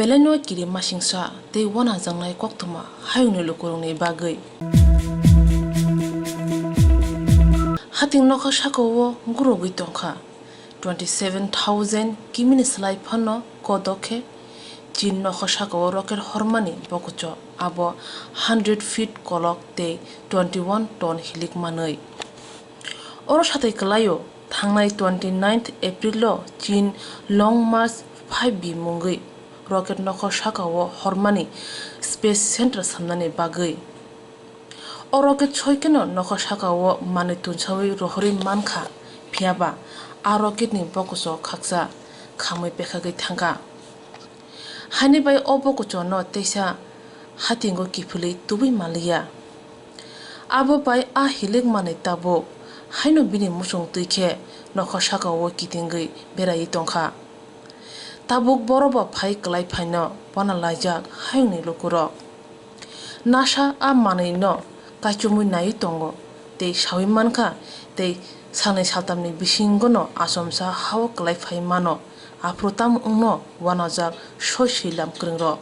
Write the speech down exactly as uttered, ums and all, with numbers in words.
Belai no kiri masingsa tei uanajaknai koktwma hayungni lukurokni bagwi. Hating nokha sakao gurogwi tongkha. Twenty seven thousand kimini slai phano kodo khe Chin nokha sakao rocket hormani bokocho, abo hundred feet kolok tei twenty one ton hilik manwi. Oro satai kwlaio, thangnai twenty ninth April o Chin Long March five B mungwi rocket nokha sakao hormani space center samnani bagwi. O rocket soikeno nokha sakao manwi tunsawi rohorwi mankha, phiyaba a rocket ni bokocho khaksa khamwi pekhagwi thangkha. Haini bai o bokochono teisa hatingo kiphilwi tubui manliya. Abo bai a hilik manwi tabuk haino bini muchung twi khe nokha sakao kitingwi beraiwi tongkha. Tabuk borobo phai kwlai phaino uana laijak hayungni lukurok. NASA a manwino kaichomwi naiwi tongo tei sawi mankha tei salnwi saltamni bisingono achomsa hao kwlai phai mano, aphuru tamo wngno uanajak soi swilam kwrwngrok.